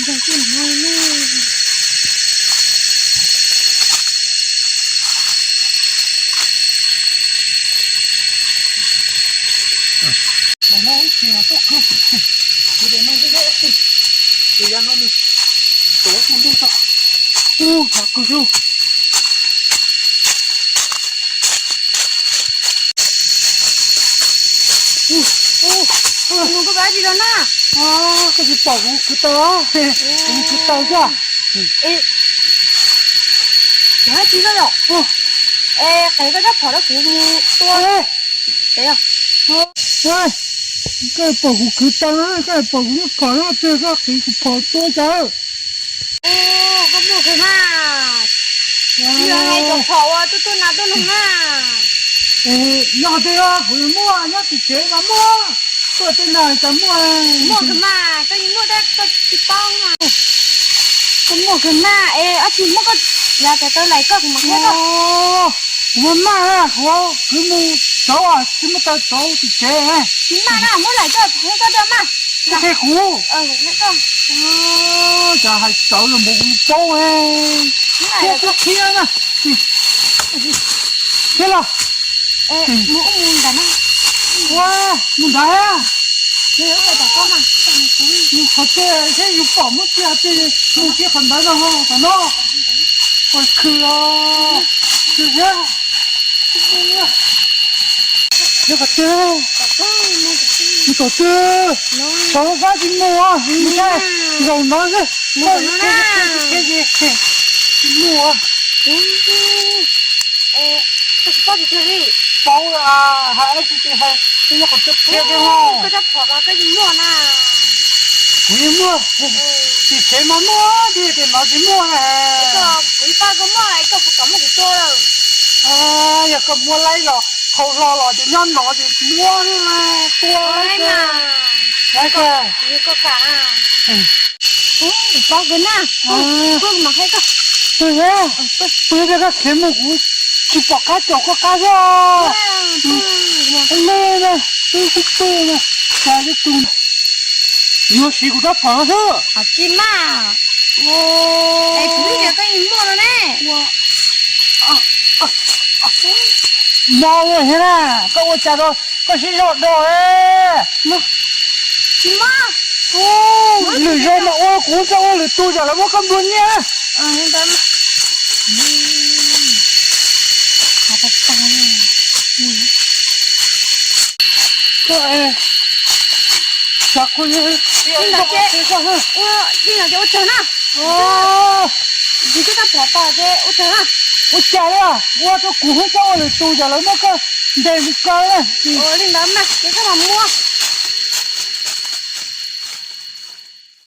Nws koj pab tsis los na. Koj tsis pom kuv khwv tau, kuv khwv tau xwb. Tsis koj yom. Es qev koj rab phom rau kuv mus tua. Koj pom kuv khwv tau na, koj pom kuv rab phom na, ces koj qev kuv phom tua cas. Koj muaj kawg mas. Yog hais cov phom uas tuaj tuaj nas tuaj noog na. Yog tias kuv muaj nyob tim tsev mas muaj, tuaj tej no cas muaj. Muaj kawg mas, koj yeej muaj tab koj tsis paub mas. Koj muaj kawg mas, es ob tsis muaj koj yav tas taw laim koj kuv mam qhia koj. Kuv maj maj na, kuv mus txauv, tsis muaj taw txauv tim tsev. Tsis maj na, muab laim koj qhia koj rau mas. Koj qhia kuv. Cas hais txawv los mus kuv paub. Qhia, qhia na. Qhia los. Mus ntawd na. Ua, mus ntawd. Mus qhov twg thiab yus pom muab tsis hais tias mus kiag qhov ntawd no, qhov no. Ua khw os, khw thiab. Nyob qhov twg? Nyob qhov twg? Qhov fab tsis muaj, zaum no xwb. Tsis muaj. Paub hais tsis hais, nyob qhov twg qhia kiag os. Koj rab phom mas koj yeej muaj na. Kuv yeej muaj, tim tsev mas muaj, tiam no tsis muaj na. Kuv ib pab koj muaj, koj puas kam muab kuv tua lawm? Yog koj muab laib los, thau hlo los ces nyob no ces muab tua. Koj kam. Ib pab koj na, koj mas qhia koj. Pw thiab, pw thiab koj khiav mus kuv tsis pom qab caum koj qab xwb. Pw na, pw xwb pw na, cas ib tug yuav siv kuv rab phom xwb. Tsis maj. Es kuv ib tias koj yeej muaj no ne. Mob ua thiab na, koj ua cas rau koj siab zog do. Tsis mob. Lwm zaus mas ua kuv txawj ua lwm tus tsam lawv muab koj nplua nyiaj. Koj, xav kuv li ntawd ces, li ntawd ces ua tsaug na. Tsis koj rab phom tas ces ua tsaug na. Ua cas li, ua rau kuv thiab koj ua lwm tus tsam lawv muab koj ntes mus kaw na. Li ntawd mas ces koj mam muab.